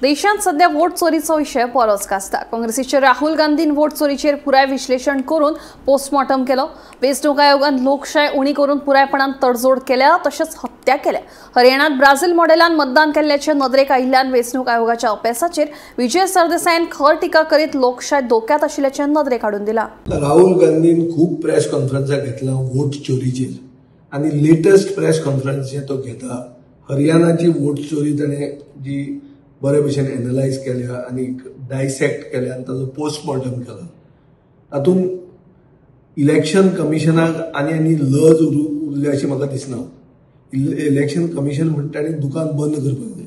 देशांत सध्या वोट चोरीचो विशय बरोच गाजता। काँग्रेसीचे राहुल गांधीन वोट चोरीचेर पुराय विश्लेषण करून पोस्टमॉर्टम केलो। वेंचणूक आयोगान लोकशाय उणी करून पुरायपणान तडजोड केल्या तशेंच हत्या केल्या। हरियाणात ब्राझील मॉडेलान मतदान केल्ल्याचे नदरेक आयिल्ल्यान वेंचणूक आयोगाच्या अपेसाचेर विजय सरदेसायान खर टिका करीत लोकशाय धोक्यात आशिल्ल्याचे नदरेक हाडून दिला। राहुल गांधीन खूब प्रेस कॉन्फरन्सा घेतला वोट चोरीचेर आनी लेटस्ट प्रेस कॉन्फरन्स जे तो घेता हरियाणाची वोट चोरी ताणें जी बरे भशेन एनलायज केल्या आनी डायसेक्ट केल्या आनी ताजो पोस्टमॉर्टम केला। तातूंत इलेक्शन कमिशनाक आनी आनी लज उरल्या अशें म्हाका दिसना। इलेक्शन कमिशन म्हणटा ताणें दुकान बंद करपाक जाय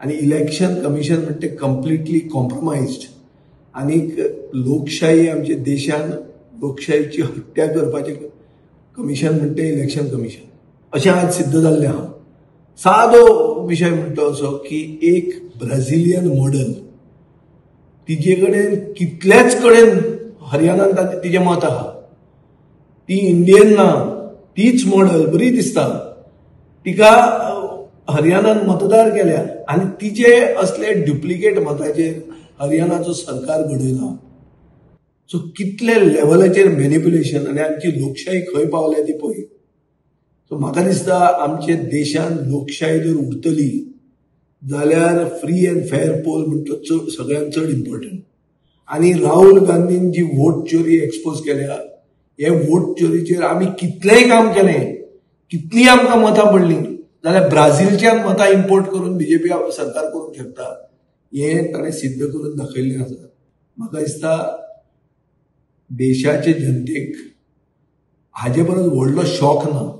आनी इलेक्शन कमिशन म्हणटा तें कंप्लिटली कॉम्प्रोमायज्ड आनीक लोकशाही आमच्या देशान लोकशाहीची हत्या करपाचें कमिशन म्हणटा इलेक्शन कमिशन अशें आज सिद्ध जाल्लें आहा। सादो विशय म्हणटा असो की एक ब्राझिलियन मॉडल तिजे कडेन कितल्याच कडेन हरियाणांत तिजें मत आहा, ती इंडियन ना, तीच मॉडल बरी दिसता, तिका हरियाणान मतदार केल्या आनी तिजे असले डुप्लिकेट मताचेर हरियाणाचो सरकार घडयला। सो कितले लेवलाचेर मॅनिप्युलेशन आनी आमची लोकशाही खंय पावल्या ती पळय। सो म्हाका दिसता आमच्या देशान लोकशाही जर उरतली जाल्यार फ्री अँड फेअर पोल म्हणटा चड सगळ्यांत चड इम्पॉर्टंट। आनी राहुल गांधीन जी वोट चोरी एक्सपोज केल्या हे वोट चोरीचेर आमी कितलेंय काम केलें, कितलीं आमकां मतां पडलीं जाल्यार ब्राझीलच्यान मतां इम्पोर्ट करून बीजेपी सरकार करूंक शकता हें ताणें सिद्ध करून दाखयल्लें आसा। म्हाका दिसता देशाचे जनतेक हाजे परस व्हडलो शॉक ना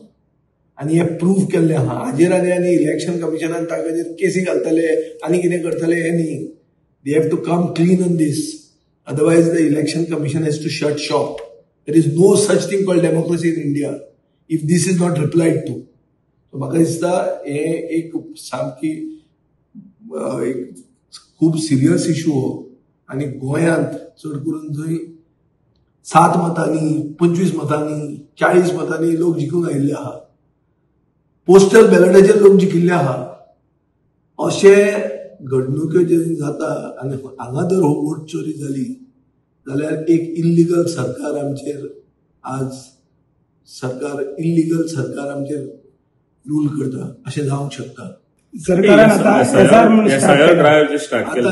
आनी हें प्रूव केल्लें आहा। हाजेर आनी आनी इलेक्शन कमिशनान ताजेर केसी घालतले आनी कितें करतले हें न्ही। They have to come clean on this, otherwise the election commission has to shut shop. There is no such thing called democracy in India if this is not replied to. So म्हाका दिसता हें एक सामकी एक खूब serious issue हो आनी गोंयांत चड करून जंय 7 मतांनी 25 मतांनी 40 मतांनी लोक जिखून आयिल्ले आहा, पोस्टल बॅलटाचेर लोक जिखिल्ले आहा, अशे घडणुक्यो जे जाता आनी हांगा जर हो वोट चोरी जाली जाल्यार एक इल्लिगल सरकार आमचेर आज सरकार इल्लिगल सरकार आमचेर रूल करता अशें जावंक शकता। सरकारान आतां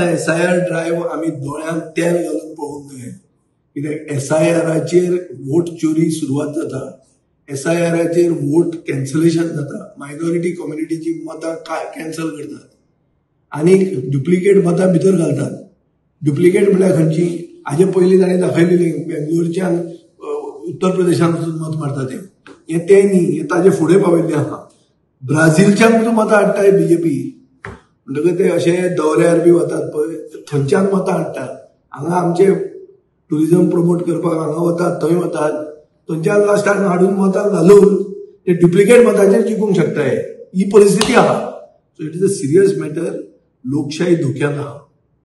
एसआयआर ड्रायव्ह आमी दोळ्यांत तेल घालून पळोवंक जाय कित्याक एसआयआराचेर वोट चोरी सुरवात जाता, एसआयआराचेर वोट कॅन्सलेशन जाता, मायनॉरिटी कम्युनिटीची मतां कॅन्सल करतात आनी डुप्लिकेट मतां भितर घालतात। डुप्लिकेट म्हळ्यार खंयची हाजे पयलीं ताणें दाखयलेली बेंगलोरच्यान उत्तर प्रदेशान वचून मत मारता ते, हें तें न्ही, हें ताजे फुडें पाविल्लें आहा। ब्राझीलच्यान वचून मतां हाडटा बीजेपी म्हणटकच ते अशे दौऱ्यार बी वतात पळय थंयच्यान मतां हाडटात। हांगा आमचे टुरिजम प्रमोट करपाक हांगा वतात थंय वतात, थंयच्यान लास्टाक हाडून मतां घालून ते डुप्लिकेट मतांचेर जिखूंक शकता। ही परिस्थिती आहा। So it is a serious matter. लोकशाही धोक्यान आहा।